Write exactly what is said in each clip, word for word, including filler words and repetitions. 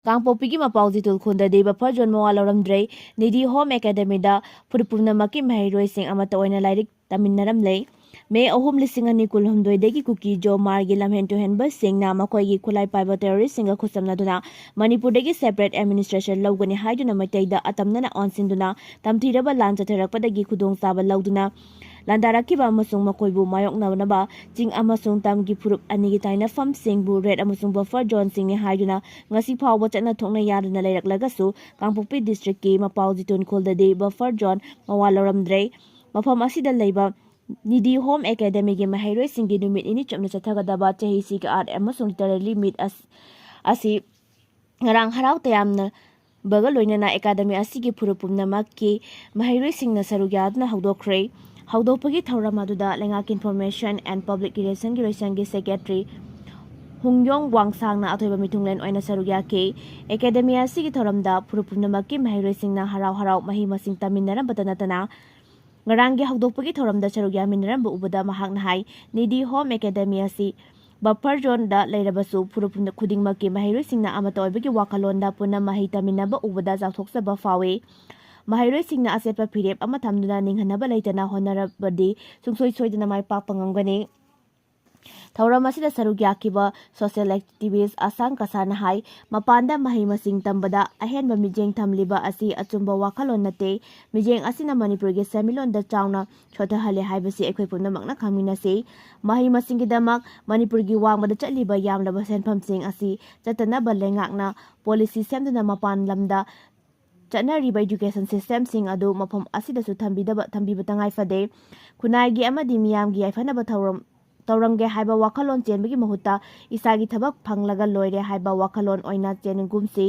ꯀꯥꯡꯄꯣꯛꯄꯤꯒꯤ ꯃꯄꯥꯎ ꯖꯤꯇꯨꯜ ꯈꯨꯜꯗꯗꯤ buffer zone ꯃꯋꯥ ꯂꯧꯔꯝꯗ꯭ꯔꯦ꯫ ꯅꯤꯗꯤ home ꯑꯦꯀꯥꯗꯃꯤꯗ ꯐꯨꯔꯨꯞ ꯄꯨꯝꯅꯃꯛꯀꯤ ꯃꯍꯩꯔꯣꯏꯁꯤꯡ ꯑꯃꯠꯇ ꯑꯣꯏꯅ ꯂꯥꯏꯔꯤꯛ ꯇꯝꯃꯤꯟꯅꯔꯝꯂꯦ꯫ ꯃꯦ ꯑꯍꯨꯝ ꯂꯤꯁꯤꯡ ꯑꯅꯤ ꯀꯨꯟꯍꯨꯝꯗꯣꯏꯗꯒꯤ ꯀꯨꯀꯤ ꯖꯣ ꯃꯥꯔꯒꯤ ꯂꯝꯍꯦꯟ ꯇꯨꯍꯦꯟꯕꯁꯤꯡꯅ ꯃꯈꯣꯏꯒꯤ ꯈꯨꯠꯂꯥꯏ ꯄꯥꯏꯕ terrorist ꯁꯤꯡꯒ ꯈꯨꯠꯁꯝꯅꯗꯨꯅ ꯃꯅꯤꯄꯨꯔꯗꯒꯤ separate administration ꯂꯧꯒꯅꯤ ꯍꯥꯏꯗꯨꯅ ꯃꯩꯇꯩꯗ ꯑꯇꯝꯅꯅ ꯑꯣꯟꯁꯤꯟꯗꯨꯅ ꯇꯝꯊꯤꯔꯕ ꯂꯥꯟ ꯆꯠꯊꯔꯛꯄꯗꯒꯤ ꯈꯨꯗꯣꯡꯆꯥꯕ ꯂꯧꯗꯨꯅ ꯂꯥꯟꯗꯥꯔꯛꯈꯤꯕ ꯑꯃꯁꯨꯡ ꯃꯈꯣꯏꯕꯨ ꯃꯥꯌꯣꯛꯅꯅꯕ ꯆꯤꯡ ꯑꯃꯁꯨꯡ ꯇꯝꯒꯤ ꯐꯨꯔꯨꯞ ꯑꯅꯤꯒꯤ ꯇꯥꯏꯅꯐꯝꯁꯤꯡꯕꯨ red ꯑꯃꯁꯨꯡ buffer zone ꯁꯤꯡꯅꯤ ꯍꯥꯏꯗꯨꯅ ꯉꯁꯤ ꯐꯥꯎꯕ ꯆꯠꯅ ꯊꯣꯛꯅ ꯌꯥꯗꯅ ꯂꯩꯔꯛꯂꯒꯁꯨ ꯀꯥꯡꯄꯣꯛꯄꯤ district ꯀꯤ ꯃꯄꯥꯎ ꯖꯤꯇꯨꯟ ꯈꯨꯜꯗꯗꯤ buffer zone ꯃꯋꯥ ꯂꯧꯔꯝꯗ꯭ꯔꯦ꯫ ꯃꯐꯝ ꯑꯁꯤꯗ ꯂꯩꯕ ꯅꯤꯗꯤ ꯍꯣꯝ ꯑꯦꯀꯥꯗꯃꯤꯒꯤ ꯃꯍꯩꯔꯣꯏꯁꯤꯡꯒꯤ ꯅꯨꯃꯤꯠ ꯅꯤꯅꯤ ꯆꯨꯞꯅ ꯆꯠꯊꯒꯗꯕ ꯆꯍꯤꯁꯤꯒꯤ art ꯑꯃꯁꯨꯡ literary meet ꯑꯁ-, ꯑꯁꯤ ꯉꯔꯥꯡ ꯍꯔꯥꯎ ꯇꯌꯥꯝꯅꯕꯒ ꯂꯣꯏꯅꯅ ꯑꯦꯀꯥꯗꯃꯤ ꯑꯁꯤꯒꯤ ꯐꯨꯔꯨꯞ ꯄꯨꯝꯅꯃꯛꯀꯤ ꯃꯍꯩꯔꯣꯏꯁꯤꯡꯅ ꯁꯔꯨꯛ ꯌꯥꯗꯨꯅ ꯍꯧꯗꯣꯛꯈ꯭ꯔꯦ꯫ ꯍꯧꯗꯣꯛꯄꯒꯤ ꯊꯧꯔꯝ ꯑꯗꯨꯗ ꯂꯩꯉꯥꯛꯀꯤ information and public relation ꯒꯤ ꯂꯣꯏꯁꯪꯒꯤ secretary ꯍꯨꯡꯌꯣꯡ ꯋꯥꯡꯁꯥꯡꯅ ꯑꯊꯣꯏꯕ ꯃꯤꯊꯨꯡꯂꯦꯟ ꯑꯣꯏꯅ ꯁꯔꯨꯛ ꯌꯥꯈꯤ꯫ ꯑꯦꯀꯥꯗꯃꯤ ꯑꯁꯤꯒꯤ ꯊꯧꯔꯝꯗ ꯐꯨꯔꯨꯞ ꯄꯨꯝꯅꯃꯛꯀꯤ ꯃꯍꯩꯔꯣꯏꯁꯤꯡꯅ ꯍꯔꯥꯎ ꯍꯔꯥꯎ ꯃꯍꯩ ꯃꯁꯤꯡ ꯇꯝꯃꯤꯟꯅꯔꯝꯕꯇ ꯅꯠꯇꯅ, ꯉꯔꯥꯡꯒꯤ ꯍꯧꯗꯣꯛꯄꯒꯤ ꯊꯧꯔꯝꯗ ꯁꯔꯨꯛ ꯌꯥꯃꯤꯟꯅꯔꯝꯕ ꯎꯕꯗ ꯃꯍꯥꯛꯅ ꯍꯥꯏ, ꯅꯤꯗꯤ ꯍꯣꯝ ꯑꯦꯀꯥꯗꯃꯤ ꯑꯁꯤ buffer zone ꯗ ꯂꯩꯔꯕꯁꯨ ꯐꯨꯔꯨꯞ ꯈꯨꯗꯤꯡꯃꯛꯀꯤ ꯃꯍꯩꯔꯣꯏꯁꯤꯡꯅ ꯑꯃꯠꯇ ꯑꯣꯏꯕꯒꯤ ꯋꯥꯈꯜꯂꯣꯟꯗ ꯄꯨꯟꯅ ꯃꯍꯩ ꯇꯝꯃꯤꯟꯅꯕ ꯎꯕꯗ ꯆꯥꯎꯊꯣꯛꯆꯕ ꯐꯥꯎꯏ꯫ ꯃꯍꯩꯔꯣꯏꯁꯤꯡꯅ ꯑꯆꯦꯠꯄ ꯐꯤꯔꯦꯞ ꯑꯃ ꯊꯝꯗꯨꯅ ꯅꯤꯡꯍꯟꯅꯕ ꯂꯩꯇꯅ ꯍꯣꯠꯅꯔꯕꯗꯤ ꯁꯨꯡꯁꯣꯏ ꯁꯣꯏꯗꯅ ꯃꯥꯏ ꯄꯥꯛꯄ ꯉꯝꯒꯅꯤ꯫ ꯊꯧꯔꯝ ꯑꯁꯤꯗ ꯁꯔꯨꯛ ꯌꯥꯈꯤꯕ social activist ꯑꯁꯥꯡ ꯀꯁꯥꯅ ꯍꯥꯏ, ꯃꯄꯥꯟꯗ ꯃꯍꯩ ꯃꯁꯤꯡ ꯇꯝꯕꯗ ꯑꯍꯦꯟꯕ ꯃꯤꯠꯌꯦꯡ ꯊꯝꯂꯤꯕ ꯑꯁꯤ ꯑꯆꯨꯝꯕ ꯋꯥꯈꯜꯂꯣꯟ ꯅꯠꯇꯦ꯫ ꯃꯤꯠꯌꯦꯡ ꯑꯁꯤꯅ ꯃꯅꯤꯄꯨꯔꯒꯤ ꯁꯦꯟꯃꯤꯠꯂꯣꯟꯗ ꯆꯥꯎꯅ ꯁꯣꯊꯍꯜꯂꯦ ꯍꯥꯏꯕꯁꯤ ꯑꯩꯈꯣꯏ ꯄꯨꯝꯅꯃꯛꯅ ꯈꯪꯃꯤꯟꯅꯁꯤ꯫ ꯃꯍꯩ ꯃꯁꯤꯡꯒꯤꯗꯃꯛ ꯃꯅꯤꯄꯨꯔꯒꯤ ꯋꯥꯡꯃꯗ ꯆꯠꯂꯤꯕ ꯌꯥꯝꯂꯕ ꯁꯦꯟꯐꯝꯁꯤꯡ ꯑꯁꯤ ꯆꯠꯇꯅꯕ ꯂꯩꯉꯥꯛꯅ policy ꯁꯦꯝꯗꯨꯅ ꯃꯄꯥꯟ ꯂꯝꯗ ꯆꯠꯅꯔꯤꯕ education system ꯁꯤꯡ ꯑꯗꯨ ꯃꯐꯝ ꯑꯁꯤꯗꯁꯨ ꯊꯝꯕꯤꯗꯕ, ꯊꯝꯕꯤꯕ ꯇꯉꯥꯏ ꯐꯗꯦ꯫ ꯈꯨꯟꯅꯥꯏꯒꯤ ꯑꯃꯗꯤ ꯃꯤꯌꯥꯝꯒꯤ ꯌꯥꯏꯐꯅꯕ ꯊꯧꯔꯝ, ꯇꯧꯔꯝꯒꯦ ꯍꯥꯏꯕ ꯋꯥꯈꯜꯂꯣꯟ ꯆꯦꯟꯕꯒꯤ ꯃꯍꯨꯠꯇ ꯏꯁꯥꯒꯤ ꯊꯕꯛ ꯐꯪꯂꯒ ꯂꯣꯏꯔꯦ ꯍꯥꯏꯕ ꯋꯥꯈꯜꯂꯣꯟ ꯑꯣꯏꯅ ꯆꯦꯟꯒꯨꯝꯁꯤ꯫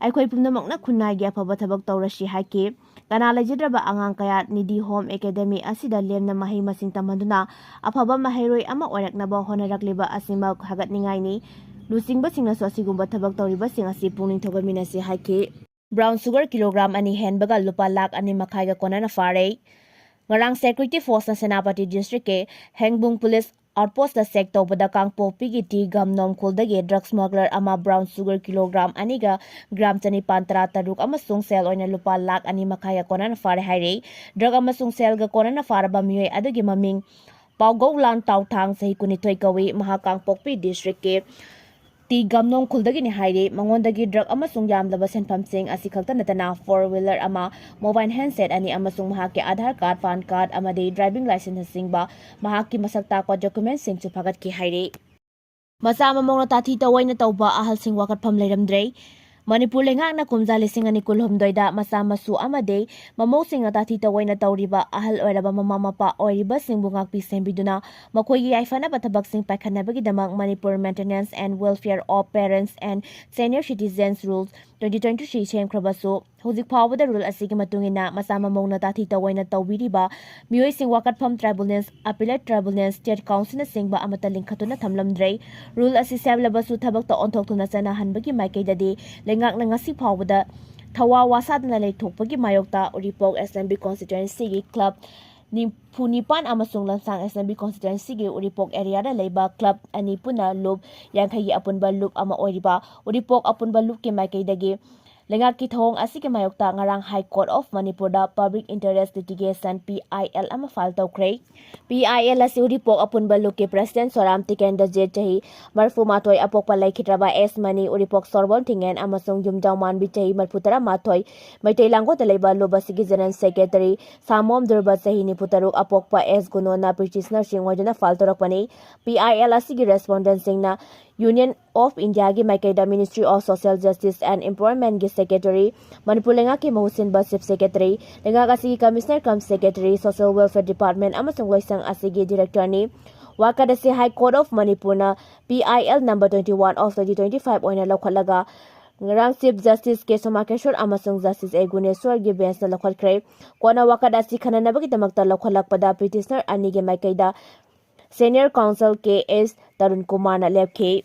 ꯑꯩꯈꯣꯏ ꯄꯨꯝꯅꯃꯛꯅ ꯈꯨꯟꯅꯥꯏꯒꯤ ꯑꯐꯕ ꯊꯕꯛ ꯇꯧꯔꯁꯤ ꯍꯥꯏꯈꯤ꯫ ꯀꯅꯥ ꯂꯩꯖꯗ꯭ꯔꯕ ꯑꯉꯥꯡ ꯀꯌꯥ ꯅꯤꯗꯤ ꯍꯣꯝ ꯑꯦꯀꯥꯗꯃꯤ ꯑꯁꯤꯗ ꯂꯦꯝꯅ ꯃꯍꯩ ꯃꯁꯤꯡ ꯇꯝꯍꯟꯗꯨꯅ ꯑꯐꯕ ꯃꯍꯩꯔꯣꯏ ꯑꯃ ꯑꯣꯏꯔꯛꯅꯕ ꯍꯣꯠꯅꯔꯛꯂꯤꯕ ꯑꯁꯤꯃꯛ ꯊꯥꯒꯠꯅꯤꯡꯉꯥꯏꯅꯤ꯫ ꯂꯨꯆꯤꯡꯕꯁꯤꯡꯅꯁꯨ ꯑꯁꯤꯒꯨꯝꯕ ꯊꯕꯛ ꯇꯧꯔꯤꯕꯁꯤꯡ ꯑꯁꯤ ꯄꯨꯛꯅꯤꯡ ꯊꯧꯒꯠꯃꯤꯟꯅꯁꯤ ꯍꯥꯏꯈꯤ꯫ Brown sugar kilogram ꯑꯅꯤ ꯍꯦꯟꯕꯒ ꯂꯨꯄꯥ ꯂꯥꯈ ꯑꯅꯤ ꯃꯈꯥꯏꯒ ꯀꯣꯟꯅꯅ ꯐꯥꯔꯦ꯫ ꯉꯔꯥꯡ security force ꯅ ꯁꯦꯅꯥꯄꯇꯤ district ꯀꯤ ꯍꯦꯡꯕꯨꯡ police ꯑꯥꯎꯠꯄꯣꯁꯇ ꯆꯦꯛ ꯇꯧꯕꯗ ꯀꯥꯡꯄꯣꯛꯄꯤꯒꯤ ꯇꯤ ꯒꯝꯅꯣꯝ ꯈꯨꯜꯗꯒꯤ ꯗ꯭ꯔꯒ ꯁ꯭ꯃꯒꯂꯔ ꯑꯃ ꯕ꯭ꯔꯥꯎꯟ ꯁꯨꯒꯔ ꯀꯤꯂꯣꯒ꯭ꯔꯥꯝ ꯑꯅꯤꯒ ꯒ꯭ꯔꯥꯝ ꯆꯅꯤꯄꯥꯟ ꯇꯔꯥ ꯇꯔꯨꯛ ꯑꯃꯁꯨꯡ ꯁꯦꯜ ꯑꯣꯏꯅ ꯂꯨꯄꯥ ꯂꯥꯈ ꯑꯅꯤ ꯃꯈꯥꯏꯒ ꯀꯣꯟꯅꯅ ꯐꯥꯔꯦ ꯍꯥꯏꯔꯤ꯫ ꯗ꯭ꯔꯒ ꯑꯃꯁꯨꯡ ꯁꯦꯜꯒ ꯀꯣꯟꯅꯅ ꯐꯥꯔꯕ ꯃꯤꯑꯣꯏ ꯑꯗꯨꯒꯤ ꯃꯃꯤꯡ ꯄꯥꯎꯒꯧ ꯂꯥꯟ ꯇꯥꯎꯊꯥꯡ, ꯆꯍꯤ ꯀꯨꯟꯅꯤꯊꯣꯏ ꯀꯧꯏ꯫ ꯃꯍꯥꯛ ꯀꯥꯡꯄꯣꯛꯄꯤ ꯗꯤꯁꯇ꯭ꯔꯤꯛꯀꯤ ꯇꯤ ꯒꯝꯅꯣꯡ ꯈꯨꯜꯗꯒꯤꯅꯤ ꯍꯥꯏꯔꯤ꯫ ꯃꯉꯣꯟꯗꯒꯤ ꯗ꯭ꯔꯒ ꯑꯃꯁꯨꯡ ꯌꯥꯝꯂꯕ ꯁꯦꯟꯐꯝꯁꯤꯡ ꯑꯁꯤ ꯈꯛꯇ ꯅꯠꯇꯅ ꯐꯣꯔ ꯋꯤꯂꯔ ꯑꯃ, ꯃꯣꯕꯥꯏꯜ ꯍꯦꯟꯁꯦꯠ ꯑꯅꯤ ꯑꯃꯁꯨꯡ ꯃꯍꯥꯛꯀꯤ ꯑꯥꯙꯥꯔ ꯀꯥꯔꯗ, ꯄꯥꯟ ꯀꯥꯔꯗ ꯑꯃꯗꯤ ꯗ꯭ꯔꯥꯏꯚꯤꯡ ꯂꯥꯏꯁꯦꯟꯁꯅꯆꯤꯡꯕ ꯃꯍꯥꯛꯀꯤ ꯃꯁꯛ ꯇꯥꯛꯄ ꯗꯣꯀꯨꯃꯦꯟꯁꯤꯡꯁꯨ ꯐꯥꯒꯠꯈꯤ ꯍꯥꯏꯔꯤ꯫ ꯃꯆꯥ ꯃꯃꯧꯅ ꯇꯥꯊꯤ ꯇꯧꯑꯣꯏꯅ ꯇꯧꯕ ꯑꯍꯜꯁꯤꯡ ꯋꯥꯀꯠꯐꯝ ꯂꯩꯔꯝꯗ꯭ꯔꯦ꯫ ꯃꯅꯤꯄꯨꯔ ꯂꯩꯉꯥꯛꯅ ꯀꯨꯝꯖꯥ ꯂꯤꯁꯤꯡ ꯑꯅꯤ ꯀꯨꯟꯍꯨꯝꯗꯣꯏꯗ ꯃꯆꯥ ꯃꯁꯨ ꯑꯃꯗꯤ ꯃꯃꯧꯁꯤꯡꯅ ꯇꯥꯊꯤ ꯇꯧꯑꯣꯏꯅ ꯇꯧꯔꯤꯕ ꯑꯍꯜ ꯑꯣꯏꯔꯕ ꯃꯃꯥ ꯃꯄꯥ ꯑꯣꯏꯔꯤꯕꯁꯤꯡꯕꯨ ꯉꯥꯛꯄꯤ ꯁꯦꯟꯕꯤꯗꯨꯅ ꯃꯈꯣꯏꯒꯤ ꯌꯥꯏꯐꯅꯕ ꯊꯕꯛꯁꯤꯡ ꯄꯥꯏꯈꯠꯅꯕꯒꯤꯗꯃꯛ Manipur Maintenance and Welfare of Parents and Senior Citizens Rules twenty twenty-three ꯁꯦꯝꯈ꯭ꯔꯕꯁꯨ, ꯍꯧꯖꯤꯛ ꯐꯥꯎꯕꯗ ꯔꯨꯜ ꯑꯁꯤꯒꯤ ꯃꯇꯨꯡ ꯏꯟꯅ ꯃꯆꯥ ꯃꯃꯧꯅ ꯇꯥꯊꯤ ꯇꯧꯑꯣꯏꯅ ꯇꯧꯕꯤꯔꯤꯕ ꯃꯤꯑꯣꯏꯁꯤꯡ ꯋꯥꯀꯠꯐꯝ ꯇ꯭ꯔꯥꯏꯕꯨꯅꯦꯜꯁ, ꯑꯄꯤꯂꯦꯠ ꯇ꯭ꯔꯥꯏꯕꯨꯅꯦꯜꯁ, ꯁ꯭ꯇꯦꯠ ꯀꯥꯎꯟꯁꯤꯜꯅꯆꯤꯡꯕ ꯑꯃꯠꯇ ꯂꯤꯡꯈꯠꯇꯨꯅ ꯊꯝꯂꯝꯗ꯭ꯔꯦ꯫ ꯔꯨꯜ ꯑꯁꯤ ꯁꯦꯝꯂꯕꯁꯨ ꯊꯕꯛꯇ ꯑꯣꯟꯊꯣꯛꯇꯨꯅ ꯆꯠꯅꯍꯟꯕꯒꯤ ꯃꯥꯏꯀꯩꯗꯗꯤ ꯂꯩꯉꯥꯛꯅ ꯉꯁꯤ ꯐꯥꯎꯕꯗ ꯊꯋꯥ ꯋꯥꯁꯥꯗꯅ ꯂꯩꯊꯣꯛꯄꯒꯤ ꯃꯥꯌꯣꯛꯇ ꯎꯔꯤꯄꯣꯛ ꯑꯦꯁꯦꯝꯕ꯭ꯂꯤ ꯀꯣꯟꯁꯇꯤꯇ꯭ꯋꯦꯟꯁꯤꯒꯤ ꯀ꯭ꯂꯕ ꯅꯤꯐꯨ ꯅꯤꯄꯥꯟ ꯑꯃꯁꯨꯡ ꯂꯝꯁꯥꯡ ꯑꯦꯁꯦꯝꯕ꯭ꯂꯤ ꯀꯣꯟꯁꯇꯤꯇ꯭ꯋꯦꯟꯁꯤꯒꯤ ꯎꯔꯤꯄꯣꯛ ꯑꯦꯔꯤꯌꯥꯗ ꯂꯩꯕ ꯀ꯭ꯂꯕ ꯑꯅꯤ ꯄꯨꯟꯅ ꯂꯨꯞ ꯌꯥꯡꯈꯩꯒꯤ ꯑꯄꯨꯟꯕ ꯂꯨꯞ ꯑꯃ ꯑꯣꯏꯔꯤꯕ ꯎꯔꯤꯄꯣꯛ ꯑꯄꯨꯟꯕ ꯂꯨꯞꯀꯤ ꯃꯥꯏꯀꯩꯗꯒꯤ ꯂꯩꯉꯥꯛꯀꯤ ꯊꯧꯑꯣꯡ ꯑꯁꯤꯒꯤ ꯃꯥꯌꯣꯛꯇ ꯉꯔꯥꯡ ꯍꯥꯏ ꯀꯣꯔꯠ ꯑꯣꯐ ꯃꯅꯤꯄꯨꯔꯗ public interest litigation, P I L, ꯑꯃ ꯐꯥꯏꯜ ꯇꯧꯈ꯭ꯔꯦ꯫ ꯄꯤ ꯑꯥꯏ ꯑꯦꯜ ꯑꯁꯤ ꯎꯔꯤꯄꯣꯛ ꯑꯄꯨꯟꯕ ꯂꯨꯞꯀꯤ ꯄ꯭ꯔꯦꯁꯤꯗꯦꯟ ꯁꯣꯔꯥꯝ ꯇꯤꯀꯦꯟꯗ꯭ꯔꯖꯤꯠ, ꯆꯍꯤ ꯃꯔꯤꯐꯨ ꯃꯥꯊꯣꯏ, ꯑꯄꯣꯛꯄ ꯂꯩꯈꯤꯗ꯭ꯔꯕ ꯑꯦꯁ ꯃꯅꯤ, ꯎꯔꯤꯄꯣꯛ ꯁꯣꯔꯕꯣꯟ ꯊꯤꯡꯉꯦꯟ ꯑꯃꯁꯨꯡ ꯌꯨꯝꯖꯥꯎ ꯃꯥꯟꯕꯤ, ꯆꯍꯤ ꯃꯔꯤꯐꯨ ꯇꯔꯥ ꯃꯥꯊꯣꯏ, ꯃꯩꯇꯩ ꯂꯥꯡꯒꯣꯜꯗ ꯂꯩꯕ ꯂꯨꯞ ꯑꯁꯤꯒꯤ ꯖꯦꯅꯔꯦꯜ ꯁꯦꯀ꯭ꯔꯦꯇꯔꯤ ꯁꯥꯃꯣꯝ ꯗꯨꯔꯕ, ꯆꯍꯤ ꯅꯤꯐꯨ ꯇꯔꯨꯛ, ꯑꯄꯣꯛꯄ ꯑꯦꯁ ꯒꯨꯅꯣꯅ ꯄꯤꯇꯤꯁꯅꯔꯁꯤꯡ ꯑꯣꯏꯗꯨꯅ ꯐꯥꯏꯜ ꯇꯧꯔꯛꯄꯅꯤ꯫ ꯄꯤ ꯑꯥꯏ ꯑꯦꯜ ꯑꯁꯤꯒꯤ ꯔꯦꯁꯄꯣꯟꯗꯦꯟꯁꯤꯡꯅ ꯌꯨꯅꯤꯌꯟ ꯑꯣꯐ ꯏꯟꯗꯤꯌꯥꯒꯤ ꯃꯥꯏꯀꯩꯗ Ministry of Social Justice and Employment ꯒꯤ ꯁꯦꯀ꯭ꯔꯦꯇꯔꯤ, ꯃꯅꯤꯄꯨꯔ ꯂꯩꯉꯥꯛꯀꯤ ꯃꯍꯨꯠ ꯁꯤꯟꯕ ꯆꯤꯐ ꯁꯦꯀ꯭ꯔꯦꯇꯔꯤ, ꯂꯩꯉꯥꯛ ꯑꯁꯤꯒꯤ ꯀꯃꯤꯁꯅꯔ ꯀꯝ ꯁꯦꯀ꯭ꯔꯦꯇꯔꯤ, ꯁꯣꯁꯤꯌꯦꯜ ꯋꯦꯜꯐꯤꯌꯔ ꯗꯤꯄꯥꯔꯠꯃꯦꯟ ꯑꯃꯁꯨꯡ ꯂꯣꯏꯁꯪ ꯑꯁꯤꯒꯤ ꯗꯤꯔꯦꯛꯇꯔꯅꯤ꯫ ꯋꯥꯀꯠ ꯑꯁꯤ ꯍꯥꯏ ꯀꯣꯔꯠ ꯑꯣꯐ ꯃꯅꯤꯄꯨꯔꯅ ꯄꯤ I L number twenty one of twenty twenty five ꯑꯣꯏꯅ ꯂꯧꯈꯠꯂꯒ ꯉꯔꯥꯡ ꯆꯤꯐ ꯖꯁꯇꯤꯁ ꯀꯦ ꯁꯣꯃꯥꯀꯦꯁꯣꯔ ꯑꯃꯁꯨꯡ ꯖꯁꯇꯤꯁ ꯑꯦ ꯒꯨꯅꯦꯁꯣꯔꯒꯤ ꯕꯦꯟꯆꯅ ꯂꯧꯈꯠꯈ꯭ꯔꯦ꯫ ꯀꯣꯟꯅ ꯋꯥꯀꯠ ꯑꯁꯤ ꯈꯟꯅꯅꯕꯒꯤꯗꯃꯛꯇ ꯂꯧꯈꯠꯂꯛꯄꯗ ꯄꯤꯇꯤꯁꯅꯔ ꯑꯅꯤꯒꯤ ꯃꯥꯏꯀꯩꯗ ꯁꯦꯅꯤꯌꯔ ꯀꯥꯎꯟꯁꯤꯜ ꯀꯦ ꯑꯦꯁ ꯇꯔꯨꯟ ꯀꯨꯃꯥꯔꯅ ꯂꯦꯞꯈꯤ꯫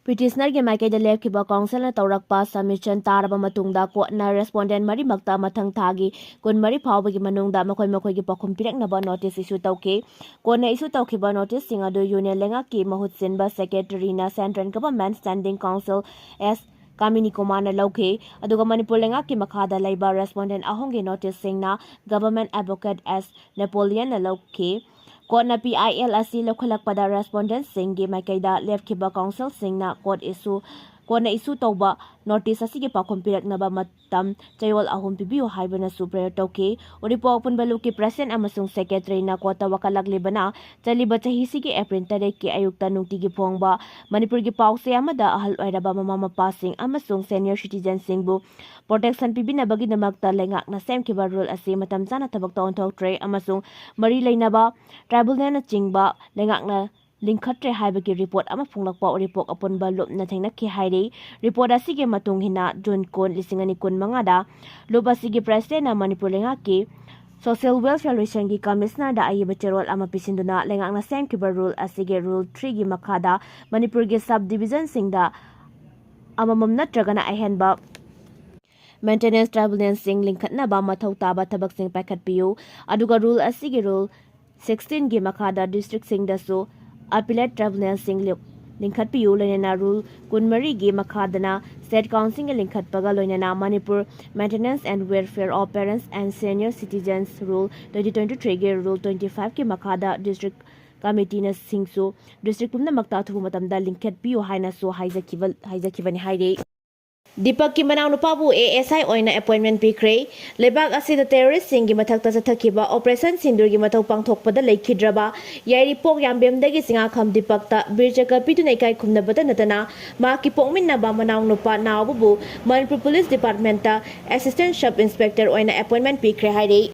Petitionerꯒꯤ ꯃꯥꯏꯀꯩꯗ ꯂꯦꯞꯈꯤꯕ councilꯅ ꯇꯧꯔꯛꯄ submission ꯇꯥꯔꯕ ꯃꯇꯨꯡꯗ courtꯅ respondent ꯃꯔꯤꯃꯛꯇ ꯃꯊꯪ ꯊꯥꯒꯤ ꯀꯨꯟꯃꯔꯤ ꯐꯥꯎꯕꯒꯤ ꯃꯅꯨꯡꯗ ꯃꯈꯣꯏ ꯃꯈꯣꯏꯒꯤ ꯄꯥꯎꯈꯨꯝ ꯄꯤꯔꯛꯅꯕ notice issue ꯇꯧꯈꯤ꯫ Courtꯅ issue ꯇꯧꯈꯤꯕ noticeꯁꯤꯡ ꯑꯗꯨ union ꯂꯩꯉꯥꯛꯀꯤ ꯃꯍꯨꯠ ꯁꯤꯟꯕ secretaryꯅ Central Government Standing Counsel S ꯀꯥꯃꯤꯅꯤ ꯀꯨꯃꯥꯔꯅ ꯂꯧꯈꯤ꯫ ꯑꯗꯨꯒ ꯃꯅꯤꯄꯨꯔ ꯂꯩꯉꯥꯛꯀꯤ ꯃꯈꯥꯗ ꯂꯩꯕ respondent ꯑꯍꯨꯝꯒꯤ noticeꯁꯤꯡꯅ Government Advocate S ꯅꯦꯄꯣꯂꯤꯌꯟꯅ ꯂꯧꯈꯤ꯫ Courtꯅ P I L ꯑꯁꯤ ꯂꯧꯈꯠꯂꯛꯄꯗ respondentꯁꯤꯡꯒꯤ ꯃꯥꯏꯀꯩꯗ ꯂꯦꯞꯈꯤꯕ councilꯁꯤꯡꯅ court issue, courtꯅ issue ꯇꯧꯕ notice ꯑꯁꯤꯒꯤ ꯄꯥꯎꯈꯨꯝ ꯄꯤꯔꯛꯅꯕ ꯃꯇꯝ ꯆꯌꯣꯜ ꯑꯍꯨꯝ ꯄꯤꯕꯤꯌꯨ ꯍꯥꯏꯕꯅꯁꯨ prayer ꯇꯧꯈꯤ꯫ ꯎꯔꯤꯄꯣꯛ ꯑꯄꯨꯟꯕ ꯂꯨꯞꯀꯤ president ꯑꯃꯁꯨꯡ secretaryꯅ courtꯇ ꯋꯥꯀꯠꯂꯛꯂꯤꯕꯅ ꯆꯠꯂꯤꯕ ꯆꯍꯤꯁꯤꯒꯤ April ꯇꯔꯦꯠꯀꯤ ꯑꯌꯨꯛꯇ ꯅꯨꯡꯇꯤꯒꯤ ꯐꯣꯡꯕ ꯃꯅꯤꯄꯨꯔꯒꯤ ꯄꯥꯎꯆꯦ ꯑꯃꯗ ꯑꯍꯜ ꯑꯣꯏꯔꯕ ꯃꯃꯥ ꯃꯄꯥꯁꯤꯡ ꯑꯃꯁꯨꯡ senior citizenꯁꯤꯡꯕꯨ protection ꯄꯤꯕꯤꯅꯕꯒꯤꯗꯃꯛꯇ ꯂꯩꯉꯥꯛꯅ ꯁꯦꯝꯈꯤꯕ rule ꯑꯁꯤ ꯃꯇꯝ ꯆꯥꯅ ꯊꯕꯛꯇ ꯑꯣꯟꯊꯣꯛꯇ꯭ꯔꯦ ꯑꯃꯁꯨꯡ ꯃꯔꯤ ꯂꯩꯅꯕ tribunalꯅꯆꯤꯡꯕ ꯂꯩꯉꯥꯛꯅ ꯂꯤꯡꯈꯠꯇ꯭ꯔꯦ ꯍꯥꯏꯕꯒꯤ report ꯑꯃ ꯐꯣꯡꯂꯛꯄ ꯎꯔꯤꯄꯣꯛ ꯑꯄꯨꯟꯕ ꯂꯨꯞꯅ ꯊꯦꯡꯅꯈꯤ ꯍꯥꯏꯔꯤ꯫ Report ꯑꯁꯤꯒꯤ ꯃꯇꯨꯡ ꯏꯟꯅ June ꯀꯨꯟ, ꯂꯤꯁꯤꯡ ꯑꯅꯤ ꯀꯨꯟ ꯃꯉꯥꯗ ꯂꯨꯞ ꯑꯁꯤꯒꯤ presidentꯅ ꯃꯅꯤꯄꯨꯔ ꯂꯩꯉꯥꯛꯀꯤ Social Welfare Divisionꯒꯤ commissionerꯗ ꯑꯏꯕ ꯆꯦꯔꯣꯜ ꯑꯃ ꯄꯤꯁꯤꯟꯗꯨꯅ ꯂꯩꯉꯥꯛꯅ ꯁꯦꯝꯈꯤꯕ rule ꯑꯁꯤꯒꯤ rule threeꯒꯤ ꯃꯈꯥꯗ ꯃꯅꯤꯄꯨꯔꯒꯤ subdivisionꯁꯤꯡꯗ ꯑꯃꯃꯝ ꯅꯠꯇ꯭ꯔꯒꯅ ꯑꯍꯦꯟꯕ maintenance tribunalꯁꯤꯡ ꯂꯤꯡꯈꯠꯅꯕ ꯃꯊꯧ ꯇꯥꯕ ꯊꯕꯛꯁꯤꯡ ꯄꯥꯏꯈꯠꯄꯤꯌꯨ꯫ ꯑꯗꯨꯒ rule ꯑꯁꯤꯒꯤ rule sixteenꯒꯤ ꯃꯈꯥꯗ districtꯁꯤꯡꯗꯁꯨ appellate tribunalꯁꯤꯡ ꯂꯤꯡ-, ꯂꯤꯡꯈꯠꯄꯤꯌꯨ꯫ ꯂꯣꯏꯅꯅ rule ꯀꯨꯟꯃꯔꯤꯒꯤ ꯃꯈꯥꯗꯅ state councilꯒꯤ ꯂꯤꯡꯈꯠꯄꯒ ꯂꯣꯏꯅꯅ Manipur Maintenance and Welfare of Parents and Senior Citizens rule twenty twenty-threeꯒꯤ rule twenty-fiveꯀꯤ ꯃꯈꯥꯗ district committeeꯅꯁꯤꯡꯁꯨ district ꯄꯨꯝꯅꯃꯛꯇ ꯑꯊꯨꯕ ꯃꯇꯝꯗ ꯂꯤꯡꯈꯠꯄꯤꯌꯨ ꯍꯥꯏꯅꯁꯨ ꯍꯥꯏꯖꯈꯤꯕ, ꯍꯥꯏꯖꯈꯤꯕꯅꯤ ꯍꯥꯏꯔꯤ꯫ ꯗꯤꯄꯛꯀꯤ ꯃꯅꯥꯎꯅꯨꯄꯥꯕꯨ A S I ꯑꯣꯏꯅ appointment ꯄꯤꯈ꯭ꯔꯦ꯫ ꯂꯩꯕꯥꯛ ꯑꯁꯤꯗ terroristꯁꯤꯡꯒꯤ ꯃꯊꯛꯇ ꯆꯠꯊꯈꯤꯕ Operation ꯁꯤꯟꯗꯨꯔꯒꯤ ꯃꯊꯧ ꯄꯥꯡꯊꯣꯛꯄꯗ ꯂꯩꯈꯤꯗ꯭ꯔꯕ ꯌꯥꯏꯔꯤꯄꯣꯛ ꯌꯥꯝꯕꯦꯝꯗꯒꯤ ꯆꯤꯡꯉꯥꯈꯝ ꯗꯤꯄꯛꯇ ꯕꯤꯔ ꯆꯀ꯭ꯔ ꯄꯤꯗꯨꯅ ꯏꯀꯥꯏ ꯈꯨꯝꯅꯕꯇ ꯅꯠꯇꯅ ꯃꯍꯥꯛꯀꯤ ꯄꯣꯛꯃꯤꯟꯅꯕ ꯃꯅꯥꯎꯅꯨꯄꯥ ꯅꯥꯎꯕꯕꯨ Manipur Police Departmentꯇ Assistant Sub Inspector ꯑꯣꯏꯅ appointment ꯄꯤꯈ꯭ꯔꯦ ꯍꯥꯏꯔꯤ꯫